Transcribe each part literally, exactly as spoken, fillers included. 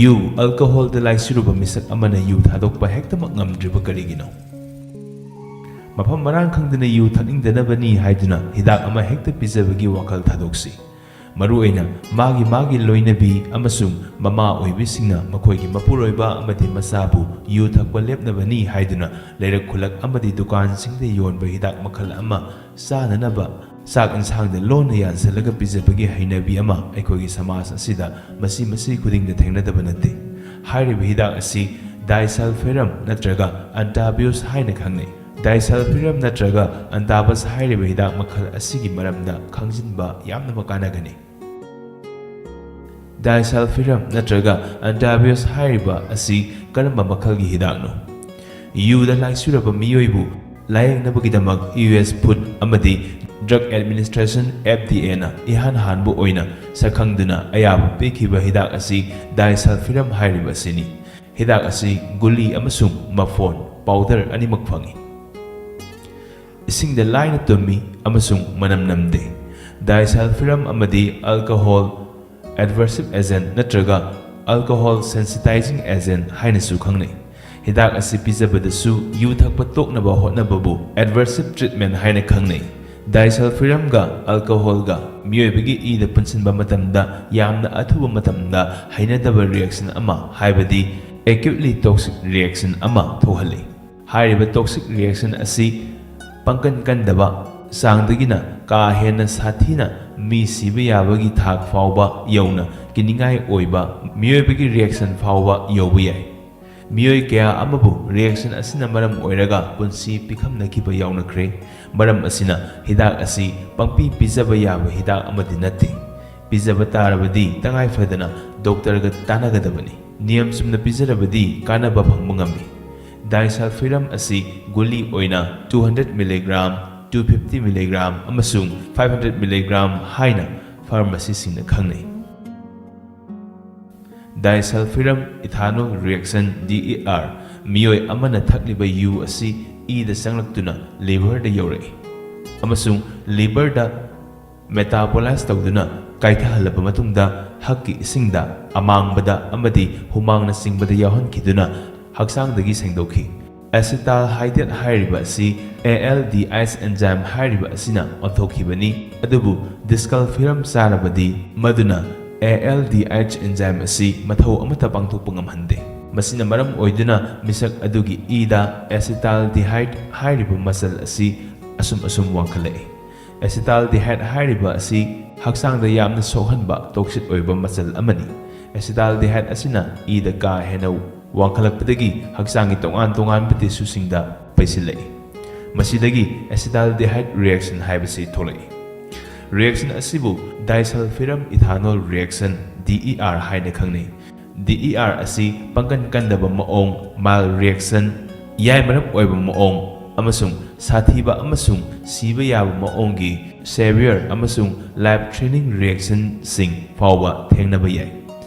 U, alcoholꯗ ꯂꯥꯏꯆꯨꯔꯕ ꯃꯤꯁꯛ ꯑꯃꯅ U ꯊꯥꯗꯣꯛꯄ ꯍꯦꯛꯇꯃꯛ ꯉꯝꯗ꯭ꯔꯤꯕ ꯀꯔꯤꯒꯤꯅꯣ? ꯃꯐꯝ ꯃꯔꯥꯡ ꯈꯪꯗꯅ ꯌꯨ ꯊꯛꯅꯤꯡꯗꯅꯕꯅꯤ ꯍꯥꯏꯗꯨꯅ ꯍꯤꯗꯥꯛ ꯑꯃ ꯍꯦꯛꯇ ꯄꯤꯖꯕꯒꯤ ꯋꯥꯈꯜ ꯊꯥꯗꯣꯛꯁꯤ꯫ ꯃꯔꯨꯑꯣꯏꯅ ꯃꯥꯒꯤ ꯃꯥꯒꯤ ꯂꯣꯏꯅꯕꯤ ꯑꯃꯁꯨꯡ ꯃꯃꯥ ꯑꯣꯏꯕꯤꯁꯤꯡꯅ ꯃꯈꯣꯏꯒꯤ ꯃꯄꯨꯔꯣꯏꯕ ꯑꯃꯗꯤ ꯃꯆꯥꯕꯨ ꯌꯨ ꯊꯛꯄ ꯂꯦꯞꯅꯕꯅꯤ ꯍꯥꯏꯗꯨꯅ ꯂꯩꯔꯛ ꯈꯨꯜꯂꯛ ꯑꯃꯗꯤ ꯗꯨꯀꯥꯟꯁꯤꯡꯗ ꯌꯣꯟꯕ ꯍꯤꯗꯥꯛ ꯃꯈꯜ ꯑꯃ ꯆꯥꯅꯅꯕ ꯆꯥꯛ ꯏꯟꯁꯥꯡꯗ ꯂꯣꯟꯅ ꯌꯥꯟꯁꯤꯜꯂꯒ ꯄꯤꯖꯕꯒꯤ ꯍꯩꯅꯕꯤ ꯑꯃ ꯑꯩꯈꯣꯏꯒꯤ ꯁꯃꯥꯖ ꯑꯁꯤꯗ ꯃꯁꯤ ꯃꯁꯤ ꯈꯨꯗꯤꯡꯗ ꯊꯦꯡꯅꯗꯕ ꯅꯠꯇꯦ꯫ ꯍꯥꯏꯔꯤꯕ ꯍꯤꯗꯥꯛ ꯑꯁꯤ disulfiram ꯅꯠꯇ꯭ꯔꯒ antabuse ꯍꯥꯏꯅ ꯈꯪꯅꯩ꯫ Disulfiram ꯅꯠꯇ꯭ꯔꯒ antabuse ꯍꯥꯏꯔꯤꯕ ꯍꯤꯗꯥꯛ ꯃꯈꯜ ꯑꯁꯤꯒꯤ ꯃꯔꯝꯗ ꯈꯪꯖꯤꯟꯕ ꯌꯥꯝꯅ ꯀꯥꯟꯅꯒꯅꯤ꯫ Disulfiram ꯅꯠꯇ꯭ꯔꯒ antabuse ꯍꯥꯏꯔꯤꯕ ꯑꯁꯤ ꯀꯔꯝꯕ ꯃꯈꯜꯒꯤ ꯍꯤꯗꯥꯛꯅꯣ? ꯌꯨꯗ ꯂꯥꯏꯆꯨꯔꯕ ꯃꯤꯑꯣꯏꯕꯨ ꯂꯥꯌꯦꯡꯅꯕꯒꯤꯗꯃꯛ ꯌꯨ ꯑꯦꯁ Food ꯑꯃꯗꯤ Drug Administration, F D Aꯅ ꯏꯍꯥꯟ ꯍꯥꯟꯕ ꯑꯣꯏꯅ ꯁꯛꯈꯪꯗꯨꯅ ꯑꯌꯥꯕ ꯄꯤꯈꯤꯕ ꯍꯤꯗꯥꯛ ꯑꯁꯤ disulfiram ꯍꯥꯏꯔꯤꯕ ꯑꯁꯤꯅꯤ꯫ ꯍꯤꯗꯥꯛ ꯑꯁꯤ ꯒꯨꯂꯤ ꯑꯃꯁꯨꯡ ꯃꯐꯣꯟ, powder, ꯑꯅꯤꯃꯛ ꯐꯪꯏ꯫ ꯏꯁꯤꯡꯗ ꯂꯥꯏꯅ ꯇꯨꯝꯃꯤ ꯑꯃꯁꯨꯡ ꯃꯅꯝ ꯅꯝꯗꯦ꯫ Disulfiram ꯑꯃꯗꯤ alcohol adversive agent ꯅꯠꯇ꯭ꯔꯒ alcohol sensitizing agent ꯍꯥꯏꯅꯁꯨ ꯈꯪꯅꯩ꯫ ꯍꯤꯗꯥꯛ ꯑꯁꯤ ꯄꯤꯖꯕꯗꯁꯨ ꯌꯨ ꯊꯛꯄ ꯇꯣꯛꯅꯕ ꯍꯣꯠꯅꯕꯕꯨ adversive treatment ꯍꯥꯏꯅ ꯈꯪꯅꯩ꯫ Disulfiramꯒ alcoholꯒ ꯃꯤꯑꯣꯏꯕꯒꯤ ꯏꯗ ꯄꯨꯟꯁꯤꯟꯕ ꯃꯇꯝꯗ ꯌꯥꯝꯅ ꯑꯊꯨꯕ ꯃꯇꯝꯗ ꯍꯩꯅꯗꯕ reaction ꯑꯃ, ꯍꯥꯏꯕꯗꯤ acutely toxic reaction ꯑꯃ ꯊꯣꯛꯍꯜꯂꯤ꯫ ꯍꯥꯏꯔꯤꯕ toxic reaction ꯑꯁꯤ ꯄꯥꯡꯒꯟ ꯀꯟꯗꯕ ꯆꯥꯡꯗꯒꯤꯅ ꯀꯥ ꯍꯦꯟꯅ ꯁꯥꯊꯤꯅ ꯃꯤ ꯁꯤꯕ ꯌꯥꯕꯒꯤ ꯊꯥꯛ ꯐꯥꯎꯕ ꯌꯧꯅ ꯀꯤꯅꯤꯡꯉꯥꯏ ꯑꯣꯏꯕ ꯃꯤꯑꯣꯏꯕꯒꯤ reaction ꯐꯥꯎꯕ ꯌꯧꯕ ꯌꯥꯏ꯫ ꯃꯤꯑꯣꯏ ꯀꯌꯥ ꯑꯃꯕꯨ reaction ꯑꯁꯤꯅ ꯃꯔꯝ ꯑꯣꯏꯔꯒ ꯄꯨꯟꯁꯤ ꯄꯤꯈꯝꯅꯈꯤꯕ ꯌꯥꯎꯅꯈ꯭ꯔꯦ꯫ ꯃꯔꯝ ꯑꯁꯤꯅ ꯍꯤꯗꯥꯛ ꯑꯁꯤ ꯄꯪꯄꯤ ꯄꯤꯖꯕ ꯌꯥꯕ ꯍꯤꯗꯥꯛ ꯑꯃꯗꯤ ꯅꯠꯇꯦ꯫ ꯄꯤꯖꯕ ꯇꯥꯔꯕꯗꯤ ꯇꯉꯥꯏ ꯐꯗꯅ doctorꯒ ꯇꯥꯟꯅꯒꯗꯕꯅꯤ꯫ ꯅꯤꯌꯝ ꯆꯨꯝꯅ ꯄꯤꯖꯔꯕꯗꯤ ꯀꯥꯟꯅꯕ ꯐꯪꯕ ꯉꯝꯃꯤ꯫ Disulfiram ꯑꯁꯤ ꯒꯨꯂꯤ ꯑꯣꯏꯅ two hundred milligram, two fifty milligram ꯑꯃꯁꯨꯡ five hundred milligram ꯍꯥꯏꯅ pharmacyꯁꯤꯡꯅ ꯈꯪꯅꯩ꯫ Disulfiram ethanol reaction, D E R, ꯃꯤꯑꯣꯏ ꯑꯃꯅ ꯊꯛꯂꯤꯕ ꯌꯨ ꯑꯁꯤ ꯏꯗ ꯆꯪꯂꯛꯇꯨꯅ liverꯗ ꯌꯧꯔꯛꯏ ꯑꯃꯁꯨꯡ liverꯗ metabolize ꯇꯧꯗꯨꯅ ꯀꯥꯏꯊꯍꯜꯂꯕ ꯃꯇꯨꯡꯗ ꯍꯛꯀꯤ ꯏꯁꯤꯡꯗ, ꯑꯃꯥꯡꯕꯗ ꯑꯃꯗꯤ ꯍꯨꯃꯥꯡꯅꯆꯤꯡꯕꯗ ꯌꯥꯎꯍꯟꯈꯤꯗꯨꯅ ꯍꯛꯆꯥꯡꯗꯒꯤ ꯁꯦꯡꯗꯣꯛꯈꯤ꯫ ꯑꯦꯁꯤꯇꯥꯜꯍꯥꯏꯗ꯭ꯔꯦꯠ ꯍꯥꯏꯔꯤꯕ ꯑꯁꯤ ALDH enzyme ꯍꯥꯏꯔꯤꯕ ꯑꯁꯤꯅ ꯑꯣꯟꯊꯣꯛꯈꯤꯕꯅꯤ꯫ ꯑꯗꯨꯕꯨ ꯗꯤꯁꯀꯜꯐꯤꯔꯝ ꯆꯥꯔꯕꯗꯤ ꯃꯗꯨꯅ ALDH enzyme ꯑꯁꯤ ꯃꯊꯧ ꯑꯃꯠꯇ ꯄꯥꯡꯊꯣꯛꯄ ꯉꯝꯍꯟꯗꯦ꯫ ꯃꯁꯤꯅ ꯃꯔꯝ ꯑꯣꯏꯗꯨꯅ ꯃꯤꯁꯛ ꯑꯗꯨꯒꯤ ꯏꯗ ꯑꯦꯁꯤꯇꯥꯜꯗꯤꯍꯥꯏꯗ ꯍꯥꯏꯔꯤꯕ ꯃꯆꯜ ꯑꯁꯤ ꯑꯁꯨꯝ ꯑꯁꯨꯝ ꯋꯥꯡꯈꯠꯂꯛꯏ꯫ ꯑꯦꯁꯤꯇꯥꯜꯗꯤꯍꯥꯏꯗ ꯍꯥꯏꯔꯤꯕ ꯑꯁꯤ ꯍꯛꯆꯥꯡꯗ ꯌꯥꯝꯅ ꯁꯣꯛꯍꯟꯕ ꯇꯣꯛꯁꯤꯛ ꯑꯣꯏꯕ ꯃꯆꯜ ꯑꯃꯅꯤ꯫ ꯑꯦꯁꯤꯇꯥꯜꯗꯤꯍꯥꯏꯗ ꯑꯁꯤꯅ ꯏꯗ ꯀꯥ ꯍꯦꯟꯅ ꯋꯥꯡꯈꯠꯂꯛꯄꯗꯒꯤ ꯍꯛꯆꯥꯡꯒꯤ ꯇꯣꯉꯥꯟ ꯇꯣꯉꯥꯟꯕ ꯇꯤꯁꯨꯁꯤꯡꯗ ꯄꯩꯁꯤꯜꯂꯛꯏ꯫ ꯃꯁꯤꯗꯒꯤ ꯑꯦꯁꯤꯇꯥꯜꯗꯤꯍꯥꯏꯗ ꯔꯤꯑꯦꯛꯁꯟ ꯍꯥꯏꯕꯁꯤ ꯊꯣꯛꯂꯛꯏ꯫ ꯔꯤꯑꯦꯛꯁꯟ ꯑꯁꯤꯕꯨ ꯗꯥꯏꯁꯜꯐꯤꯔꯝ ꯏꯊꯥꯅꯣꯜ ꯔꯤꯑꯦꯛꯁꯟ, DER, ꯍꯥꯏꯅ ꯈꯪꯅꯩ꯫ DER ꯑꯁꯤ ꯄꯥꯡꯒꯟ ꯀꯟꯗꯕ ꯃꯑꯣꯡ, ꯃꯥꯏꯜ ꯔꯤꯑꯦꯛꯁꯟ, ꯌꯥꯏꯃꯔꯞ ꯑꯣꯏꯕ ꯃꯑꯣꯡ, ꯑꯃꯁꯨꯡ ꯁꯥꯊꯤꯕ ꯑꯃꯁꯨꯡ ꯁꯤꯕ ꯌꯥꯕ ꯃꯑꯣꯡꯒꯤ severe ꯑꯃꯁꯨꯡ life threatening ꯔꯤꯑꯦꯛꯁꯟꯁꯤꯡ ꯐꯥꯎꯕ ꯊꯦꯡꯅꯕ ꯌꯥꯏ꯫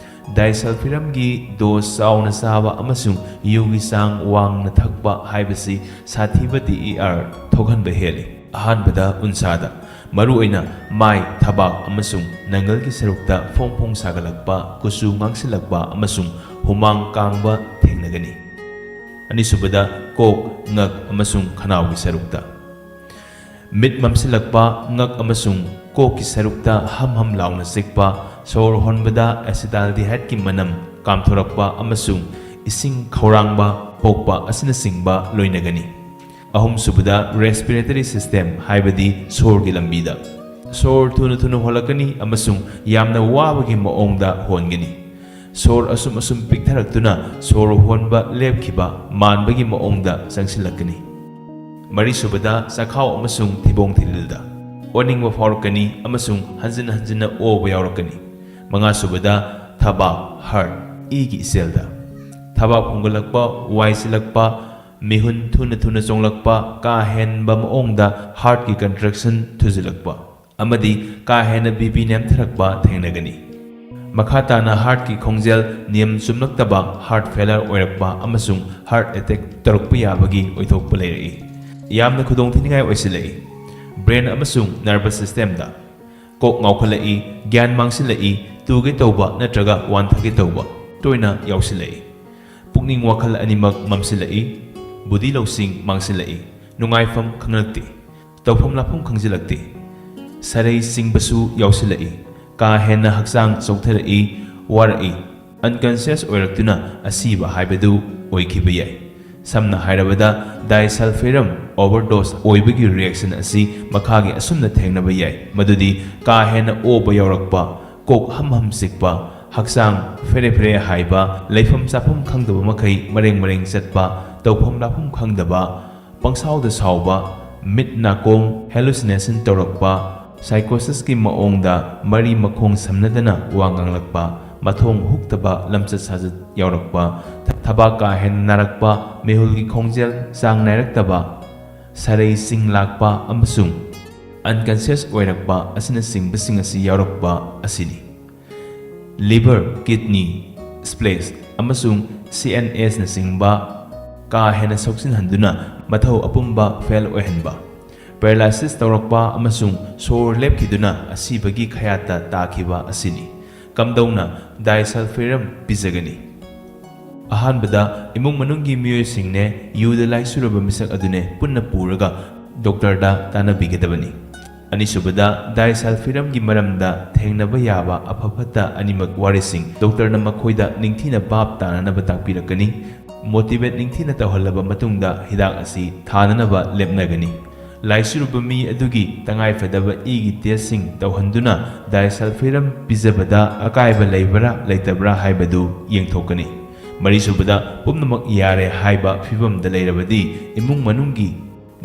ꯗꯥꯏꯁꯜꯐꯤꯔꯝꯒꯤ ꯗꯣꯁ ꯆꯥꯎꯅ ꯆꯥꯕ ꯑꯃꯁꯨꯡ ꯌꯨꯒꯤ ꯆꯥꯡ ꯋꯥꯡꯅ ꯊꯛꯄ ꯍꯥꯏꯕꯁꯤ ꯁꯥꯊꯤꯕ DER ꯊꯣꯛꯍꯟꯕ ꯍꯦꯜꯂꯤ꯫ ꯑꯍꯥꯟꯕꯗ ꯎꯟꯁꯥꯗ, ꯃꯔꯨꯑꯣꯏꯅ ꯃꯥꯏ, ꯊꯕꯥꯛ ꯑꯃꯁꯨꯡ ꯅꯪꯒꯜꯒꯤ ꯁꯔꯨꯛꯇ ꯐꯣꯡ ꯐꯣꯡ ꯁꯥꯒꯠꯂꯛꯄ, ꯀꯨꯆꯨ ꯉꯥꯡꯁꯤꯜꯂꯛꯄ ꯑꯃꯁꯨꯡ ꯍꯨꯃꯥꯡ ꯀꯥꯡꯕ ꯊꯦꯡꯅꯒꯅꯤ꯫ ꯑꯅꯤꯁꯨꯕꯗ ꯀꯣꯛ, ꯉꯛ ꯑꯃꯁꯨꯡ ꯈꯅꯥꯎꯒꯤ ꯁꯔꯨꯛꯇ꯫ ꯃꯤꯠ ꯃꯝꯁꯤꯜꯂꯛꯄ, ꯉꯛ ꯑꯃꯁꯨꯡ ꯀꯣꯛꯀꯤ ꯁꯔꯨꯛꯇ ꯍꯝ ꯍꯝ ꯂꯥꯎꯅ ꯆꯤꯛꯄ, ꯁꯣꯔ ꯍꯣꯟꯕꯗ ꯑꯦꯁꯤꯇꯥꯜꯗꯤꯍꯥꯏꯗꯀꯤ ꯃꯅꯝ ꯀꯥꯝꯊꯣꯔꯛꯄ ꯑꯃꯁꯨꯡ ꯏꯁꯤꯡ ꯈꯧꯔꯥꯡꯕ ꯄꯣꯛꯄ ꯑꯁꯤꯅꯆꯤꯡꯕ ꯂꯣꯏꯅꯒꯅꯤ꯫ ꯑꯍꯨꯝꯁꯨꯕꯗ, respiratory system, ꯍꯥꯏꯕꯗꯤ ꯁꯣꯔꯒꯤ ꯂꯝꯕꯤꯗ꯫ ꯁꯣꯔ ꯊꯨꯅ ꯊꯨꯅ ꯍꯣꯜꯂꯛꯀꯅꯤ ꯑꯃꯁꯨꯡ ꯌꯥꯝꯅ ꯋꯥꯕꯒꯤ ꯃꯑꯣꯡꯗ ꯍꯣꯟꯒꯅꯤ꯫ ꯁꯣꯔ ꯑꯁꯨꯝ ꯑꯁꯨꯝ ꯄꯤꯛꯊꯔꯛꯇꯨꯅ ꯁꯣꯔ ꯍꯣꯟꯕ ꯂꯦꯞꯈꯤꯕ ꯃꯥꯟꯕꯒꯤ ꯃꯑꯣꯡꯗ ꯆꯪꯁꯤꯜꯂꯛꯀꯅꯤ꯫ ꯃꯔꯤꯁꯨꯕꯗ, ꯆꯈꯥꯎ ꯑꯃꯁꯨꯡ ꯊꯤꯕꯣꯡ ꯊꯤꯔꯤꯜꯗ꯫ ꯑꯣꯅꯤꯡꯕ ꯐꯥꯎꯔꯛꯀꯅꯤ ꯑꯃꯁꯨꯡ ꯍꯟꯖꯤꯟ ꯍꯟꯖꯤꯟꯅ ꯑꯣꯕ ꯌꯥꯎꯔꯛꯀꯅꯤ꯫ ꯃꯉꯥꯁꯨꯕꯗ, ꯊꯕꯥꯛ, heart, ꯏꯒꯤ ꯏꯆꯦꯜꯗ꯫ ꯊꯕꯥꯛ ꯐꯨꯡꯒꯠꯂꯛꯄ, ꯋꯥꯏ ꯆꯤꯜꯂꯛꯄ, ꯃꯤꯍꯨꯟ ꯊꯨꯅ ꯊꯨꯅ ꯆꯣꯡꯂꯛꯄ, ꯀꯥ ꯍꯦꯟꯕ ꯃꯑꯣꯡꯗ heartꯀꯤ contraction ꯊꯨꯖꯤꯜꯂꯛꯄ, ꯑꯃꯗꯤ ꯀꯥ ꯍꯦꯟꯅ BP ꯅꯦꯝꯊꯔꯛꯄ ꯊꯦꯡꯅꯒꯅꯤ꯫ ꯃꯈꯥ ꯇꯥꯅ heartꯀꯤ ꯈꯣꯡꯖꯦꯜ ꯅꯤꯌꯝ ꯆꯨꯝꯂꯛꯇꯕ, heart failure ꯑꯣꯏꯔꯛꯄ ꯑꯃꯁꯨꯡ heart attack ꯇꯧꯔꯛꯄ ꯌꯥꯕꯒꯤ ꯑꯣꯏꯊꯣꯛꯄ ꯂꯩꯔꯛꯏ꯫ ꯌꯥꯝꯅ ꯈꯨꯗꯣꯡꯊꯤꯅꯤꯡꯉꯥꯏ ꯑꯣꯏꯁꯤꯜꯂꯛꯏ꯫ Brain ꯑꯃꯁꯨꯡ nervous systemꯗ꯫ ꯀꯣꯛ ꯉꯥꯎꯈꯠꯂꯛꯏ, ꯒ꯭ꯌꯥꯟ ꯃꯥꯡꯁꯤꯜꯂꯛꯏ, ꯇꯨꯒꯦ ꯇꯧꯕ ꯅꯠꯇ꯭ꯔꯒ ꯋꯥꯟꯊꯒꯦ ꯇꯧꯕ ꯇꯣꯏꯅ ꯌꯥꯎꯁꯤꯜꯂꯛꯏ꯫ ꯄꯨꯛꯅꯤꯡ ꯋꯥꯈꯜ ꯑꯅꯤꯃꯛ ꯃꯝꯁꯤꯜꯂꯛꯏ, ꯕꯨꯙꯤ ꯂꯧꯁꯤꯡ ꯃꯥꯡꯁꯤꯜꯂꯛꯏ, ꯅꯨꯡꯉꯥꯏꯐꯝ ꯈꯪꯂꯛꯇꯦ, ꯇꯧꯐꯝ ꯂꯥꯛꯐꯝ ꯈꯪꯖꯤꯜꯂꯛꯇꯦ꯫ ꯁꯔꯩ ꯆꯤꯡꯕꯁꯨ ꯌꯥꯎꯁꯤꯜꯂꯛꯏ, ꯀꯥ ꯍꯦꯟꯅ ꯍꯛꯆꯥꯡ ꯆꯣꯛꯊꯔꯛꯏ, ꯋꯥꯔꯛꯏ꯫ Unconscious ꯑꯣꯏꯔꯛꯇꯨꯅ ꯑꯁꯤꯕ ꯍꯥꯏꯕꯗꯨ ꯑꯣꯏꯈꯤꯕ ꯌꯥꯏ꯫ ꯁꯝꯅ ꯍꯥꯏꯔꯕꯗ, disulfiram overdose ꯑꯣꯏꯕꯒꯤ reaction ꯑꯁꯤ ꯃꯈꯥꯒꯤ ꯑꯁꯨꯝꯅ ꯊꯦꯡꯅꯕ ꯌꯥꯏ, ꯃꯗꯨꯗꯤ ꯀꯥ ꯍꯦꯟꯅ ꯑꯣꯕ ꯌꯥꯎꯔꯛꯄ, ꯀꯣꯛ ꯍꯝ ꯍꯝ ꯆꯤꯛꯄ, ꯍꯛꯆꯥꯡ ꯐꯦꯔꯦ ꯐꯦꯔꯦ ꯍꯥꯏꯕ, ꯂꯩꯐꯝ ꯆꯥꯐꯝ ꯈꯪꯗꯕ ꯃꯈꯩ ꯃꯔꯦꯡ ꯃꯔꯦꯡ ꯆꯠꯄ, ꯇꯧꯐꯝ ꯂꯥꯛꯐꯝ ꯈꯪꯗꯕ, ꯄꯪꯁꯥꯎꯗ ꯁꯥꯎꯕ, ꯃꯤꯠ ꯅꯥꯀꯣꯡ hallucination ꯇꯧꯔꯛꯄ, psychosisꯀꯤ ꯃꯑꯣꯡꯗ ꯃꯔꯤ ꯃꯈꯣꯡ ꯁꯝꯅꯗꯅ ꯋꯥ ꯉꯥꯡꯂꯛꯄ, ꯃꯊꯣꯡ ꯍꯨꯛꯇꯕ ꯂꯝꯆꯠ ꯁꯥꯖꯠ ꯌꯥꯎꯔꯛꯄ, ꯊ- ꯊꯕꯥꯛ ꯀꯥ ꯍꯦꯟꯅ ꯅꯥꯔꯛꯄ, ꯃꯤꯍꯨꯜꯒꯤ ꯈꯣꯡꯖꯦꯜ ꯆꯥꯡ ꯅꯥꯏꯔꯛꯇꯕ, ꯁꯔꯩ ꯆꯤꯡ ꯂꯥꯛꯄ ꯑꯃꯁꯨꯡ unconscious ꯑꯣꯏꯔꯛꯄ ꯑꯁꯤꯅꯆꯤꯡꯕꯁꯤꯡ ꯑꯁꯤ ꯌꯥꯎꯔꯛꯄ ꯑꯁꯤꯅꯤ꯫ Liver, kidney, spleen ꯑꯃꯁꯨꯡ CNSꯅꯆꯤꯡꯕ ꯀꯥ ꯍꯦꯟꯅ ꯁꯣꯛꯆꯤꯟꯍꯟꯗꯨꯅ ꯃꯊꯧ ꯑꯄꯨꯝꯕ fail ꯑꯣꯏꯍꯟꯕ, paralysis ꯇꯧꯔꯛꯄ ꯑꯃꯁꯨꯡ ꯁꯣꯔ ꯂꯦꯞꯈꯤꯗꯨꯅ ꯑꯁꯤꯕꯒꯤ ꯈꯌꯥꯠꯇ ꯇꯥꯈꯤꯕ ꯑꯁꯤꯅꯤ꯫ ꯀꯝꯗꯧꯅ disulfiram ꯄꯤꯖꯒꯅꯤ? ꯑꯍꯥꯟꯕꯗ, ꯏꯃꯨꯡ ꯃꯅꯨꯡꯒꯤ ꯃꯤꯑꯣꯏꯁꯤꯡꯅꯦ ꯌꯨꯗ ꯂꯥꯏꯆꯨꯔꯕ ꯃꯤꯁꯛ ꯑꯗꯨꯅꯦ ꯄꯨꯟꯅ ꯄꯨꯔꯒ ꯗꯣꯛꯇꯔꯗ ꯇꯥꯟꯅꯕꯤꯒꯗꯕꯅꯤ꯫ ꯑꯅꯤꯁꯨꯕꯗ, disulfiramꯒꯤ ꯃꯔꯝꯗ ꯊꯦꯡꯅꯕ ꯌꯥꯕ ꯑꯐ ꯐꯠꯇ ꯑꯅꯤꯃꯛ ꯋꯥꯔꯤꯁꯤꯡ ꯗꯣꯛꯇꯔꯅ ꯃꯈꯣꯏꯗ ꯅꯤꯡꯊꯤꯅ ꯚꯥꯞ ꯇꯥꯅꯅꯕ ꯇꯥꯛꯄꯤꯔꯛꯀꯅꯤ꯫ Motivate ꯅꯤꯡꯊꯤꯅ ꯇꯧꯍꯜꯂꯕ ꯃꯇꯨꯡꯗ ꯍꯤꯗꯥꯛ ꯑꯁꯤ ꯊꯥꯅꯅꯕ ꯂꯦꯞꯅꯒꯅꯤ꯫ ꯂꯥꯏꯆꯨꯔꯕ ꯃꯤ ꯑꯗꯨꯒꯤ ꯇꯉꯥꯏꯐꯗꯕ ꯏꯒꯤ testꯁꯤꯡ ꯇꯧꯍꯟꯗꯨꯅ disulfiram ꯄꯤꯖꯕꯗ ꯑꯀꯥꯏꯕ ꯂꯩꯕ꯭ꯔꯥ ꯂꯩꯇꯕ꯭ꯔꯥ ꯍꯥꯏꯕꯗꯨ ꯌꯦꯡꯊꯣꯛꯀꯅꯤ꯫ ꯃꯔꯤꯁꯨꯕꯗ, ꯄꯨꯝꯅꯃꯛ ꯌꯥꯔꯦ ꯍꯥꯏꯕ ꯐꯤꯚꯝꯗ ꯂꯩꯔꯕꯗꯤ, ꯏꯃꯨꯡ ꯃꯅꯨꯡꯒꯤ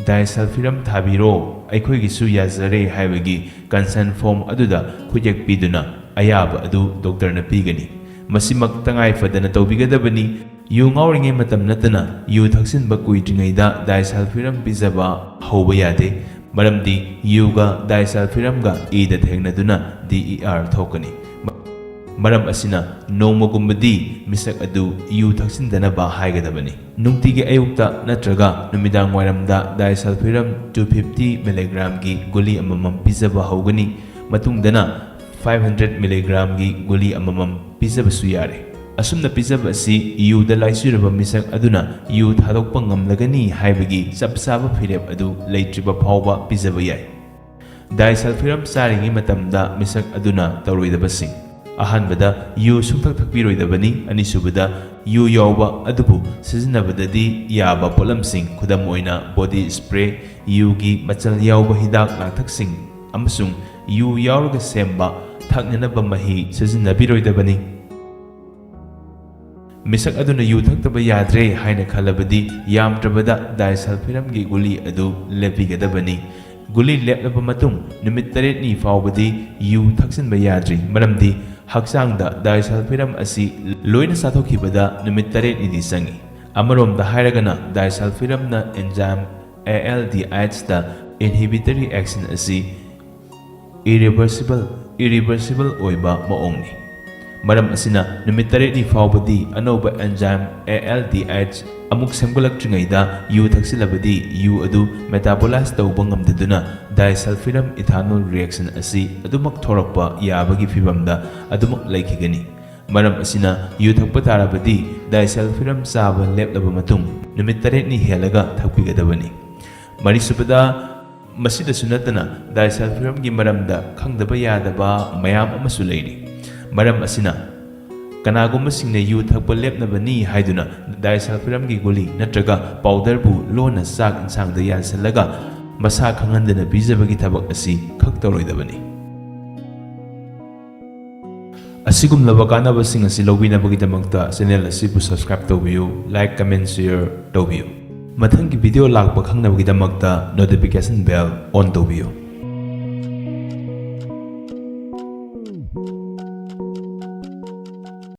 disulfiram ꯊꯥꯕꯤꯔꯣ, ꯑꯩꯈꯣꯏꯒꯤꯁꯨ ꯌꯥꯖꯔꯦ ꯍꯥꯏꯕꯒꯤ consent form ꯑꯗꯨꯗ ꯈꯨꯠꯌꯦꯛ ꯄꯤꯗꯨꯅ ꯑꯌꯥꯕ ꯑꯗꯨ ꯗꯣꯛꯇꯔꯅ ꯄꯤꯒꯅꯤ꯫ ꯃꯁꯤꯃꯛ ꯇꯉꯥꯏ ꯐꯗꯅ ꯇꯧꯕꯤꯒꯗꯕꯅꯤ꯫ ꯌꯨ ꯉꯥꯎꯔꯤꯉꯩ ꯃꯇꯝ ꯅꯠꯇꯅ ꯌꯨ ꯊꯛꯆꯤꯟꯕ ꯀꯨꯏꯗ꯭ꯔꯤꯉꯩꯗ disulfiram ꯄꯤꯖꯕ ꯍꯧꯕ ꯌꯥꯗꯦ, ꯃꯔꯝꯗꯤ ꯌꯨꯒ disulfiramꯒ ꯏꯗ ꯊꯦꯡꯅꯗꯨꯅ DER ꯊꯣꯛꯀꯅꯤ꯫ ꯃꯔꯝ ꯑꯁꯤꯅ ꯅꯣꯡꯃꯒꯨꯝꯕꯗꯤ ꯃꯤꯁꯛ ꯑꯗꯨ ꯌꯨ ꯊꯛꯆꯤꯟꯗꯅꯕ ꯍꯥꯏꯒꯗꯕꯅꯤ꯫ ꯅꯨꯡꯇꯤꯒꯤ ꯑꯌꯨꯛꯇ ꯅꯠꯇ꯭ꯔꯒ ꯅꯨꯃꯤꯗꯥꯡ ꯋꯥꯏꯔꯝꯗ disulfiram two fifty milligram ꯒꯤ ꯒꯨꯂꯤ ꯑꯃꯃꯝ ꯄꯤꯖꯕ ꯍꯧꯒꯅꯤ꯫ ꯃꯇꯨꯡꯗꯅ ꯐꯥꯏꯚ ꯍꯟꯗ꯭ꯔꯦꯠ ꯃꯤꯂꯤꯒ꯭ꯔꯥꯝꯒꯤ ꯒꯨꯂꯤ ꯑꯃꯃꯝ ꯄꯤꯖꯕꯁꯨ ꯌꯥꯔꯦ꯫ ꯑꯁꯨꯝꯅ ꯄꯤꯖꯕ ꯑꯁꯤ ꯌꯨꯗ ꯂꯥꯏꯆꯨꯔꯕ ꯃꯤꯁꯛ ꯑꯗꯨꯅ ꯌꯨ ꯊꯥꯗꯣꯛꯄ ꯉꯝꯂꯒꯅꯤ ꯍꯥꯏꯕꯒꯤ ꯆꯞ ꯆꯥꯕ ꯐꯤꯔꯦꯞ ꯑꯗꯨ ꯂꯩꯇ꯭ꯔꯤꯕ ꯐꯥꯎꯕ ꯄꯤꯖꯕ ꯌꯥꯏ꯫ ꯗꯥꯏꯁꯜꯐꯤꯔꯝ ꯆꯥꯔꯤꯉꯩ ꯃꯇꯝꯗ ꯃꯤꯁꯛ ꯑꯗꯨꯅ ꯇꯧꯔꯣꯏꯗꯕꯁꯤꯡ: ꯑꯍꯥꯟꯕꯗ, ꯌꯨ ꯁꯨꯡꯊꯛ ꯊꯛꯄꯤꯔꯣꯏꯗꯕꯅꯤ꯫ ꯑꯅꯤꯁꯨꯕꯗ, ꯌꯨ ꯌꯥꯎꯕ ꯑꯗꯨꯕꯨ ꯁꯤꯖꯤꯟꯅꯕꯗꯗꯤ ꯌꯥꯕ ꯄꯣꯠꯂꯝꯁꯤꯡ, ꯈꯨꯗꯝ ꯑꯣꯏꯅ body spray, ꯌꯨꯒꯤ ꯃꯆꯜ ꯌꯥꯎꯕ ꯍꯤꯗꯥꯛ ꯂꯥꯡꯊꯛꯁꯤꯡ ꯑꯃꯁꯨꯡ ꯌꯨ ꯌꯥꯎꯔꯒ ꯁꯦꯝꯕ ꯊꯛꯅꯅꯕ ꯃꯍꯤ ꯁꯤꯖꯤꯟꯅꯕꯤꯔꯣꯏꯗꯕꯅꯤ꯫ ꯃꯤꯁꯛ ꯑꯗꯨꯅ ꯌꯨ ꯊꯛꯇꯕ ꯌꯥꯗ꯭ꯔꯦ ꯍꯥꯏꯅ ꯈꯜꯂꯕꯗꯤ, ꯌꯥꯝꯗ꯭ꯔꯕꯗ ꯗꯥꯏꯁꯜꯐꯤꯔꯝꯒꯤ ꯒꯨꯂꯤ ꯑꯗꯨ ꯂꯦꯞꯄꯤꯒꯗꯕꯅꯤ꯫ ꯒꯨꯂꯤ ꯂꯦꯞꯂꯕ ꯃꯇꯨꯡ ꯅꯨꯃꯤꯠ ꯇꯔꯦꯠꯅꯤ ꯐꯥꯎꯕꯗꯤ ꯌꯨ ꯊꯛꯆꯤꯟꯕ ꯌꯥꯗ꯭ꯔꯤ, ꯃꯔꯝꯗꯤ ꯍꯛꯆꯥꯡꯗ ꯗꯥꯏꯁꯜꯐꯤꯔꯝ ꯑꯁꯤ ꯂꯣꯏꯅ ꯆꯥꯊꯣꯛꯈꯤꯕꯗ ꯅꯨꯃꯤꯠ ꯇꯔꯦꯠꯅꯤꯗꯤ ꯆꯪꯏ꯫ ꯑꯃꯔꯣꯝꯗ ꯍꯥꯏꯔꯒꯅ, ꯗꯥꯏꯁꯜꯐꯤꯔꯝꯅ enzyme ALDH ꯇ inhibitory action ꯑꯁꯤ irreversible, irreversible ꯑꯣꯏꯕ ꯃꯑꯣꯡꯅꯤ꯫ ꯃꯔꯝ ꯑꯁꯤꯅ, ꯅꯨꯃꯤꯠ ꯇꯔꯦꯠꯅꯤ ꯐꯥꯎꯕꯗꯤ ꯑꯅꯧꯕ enzyme ALDH ꯑꯃꯨꯛ ꯁꯦꯝꯒꯠꯂꯛꯇ꯭ꯔꯤꯉꯩꯗ ꯌꯨ ꯊꯛꯆꯤꯜꯂꯕꯗꯤ, ꯌꯨ ꯑꯗꯨ metabolize ꯇꯧꯕ ꯉꯝꯗꯗꯨꯅ disulfiram ethanol reaction ꯑꯁꯤ ꯑꯗꯨꯃꯛ ꯊꯣꯔꯛꯄ ꯌꯥꯕꯒꯤ ꯐꯤꯚꯝꯗ ꯑꯗꯨꯃꯛ ꯂꯩꯈꯤꯒꯅꯤ꯫ ꯃꯔꯝ ꯑꯁꯤꯅ, ꯌꯨ ꯊꯛꯄ ꯇꯥꯔꯕꯗꯤ disulfiram ꯆꯥꯕ ꯂꯦꯞꯂꯕ ꯃꯇꯨꯡ ꯅꯨꯃꯤꯠ ꯇꯔꯦꯠꯅꯤ ꯍꯦꯜꯂꯒ ꯊꯛꯄꯤꯒꯗꯕꯅꯤ꯫ ꯃꯔꯤꯁꯨꯕꯗ, ꯃꯁꯤꯗꯁꯨ ꯅꯠꯇꯅ, disulfiram ꯒꯤ ꯃꯔꯝꯗ ꯈꯪꯗꯕ ꯌꯥꯗꯕ ꯃꯌꯥꯝ ꯑꯃꯁꯨ ꯂꯩꯔꯤ꯫ ꯃꯔꯝ ꯑꯁꯤꯅ, ꯀꯅꯥꯒꯨꯝꯕꯁꯤꯡꯅ ꯌꯨ ꯊꯛꯄ ꯂꯦꯞꯅꯕꯅꯤ ꯍꯥꯏꯗꯨꯅ disulfiram ꯒꯤ ꯒꯨꯂꯤ ꯅꯠꯇ꯭ꯔꯒ powder ꯕꯨ ꯂꯣꯟꯅ ꯆꯥꯛ ꯏꯟꯁꯥꯡꯗ ꯌꯥꯟꯁꯤꯜꯂꯒ ꯃꯁꯥ ꯈꯪꯍꯟꯗꯅ ꯄꯤꯖꯕꯒꯤ ꯊꯕꯛ ꯑꯁꯤ ꯈꯛ ꯇꯧꯔꯣꯏꯗꯕꯅꯤ꯫ ꯑꯁꯤꯒꯨꯝꯂꯕ ꯀꯥꯟꯅꯕꯁꯤꯡ ꯑꯁꯤ ꯂꯧꯕꯤꯅꯕꯒꯤꯗꯃꯛꯇ channel ꯑꯁꯤꯕꯨ subscribe ꯇꯧꯕꯤꯌꯨ, like, comment, share ꯇꯧꯕꯤꯌꯨ꯫ ꯃꯊꯪꯒꯤ video ꯂꯥꯛꯄ ꯈꯪꯅꯕꯒꯤꯗꯃꯛꯇ notification bell on ꯇꯧꯕꯤꯌꯨ꯫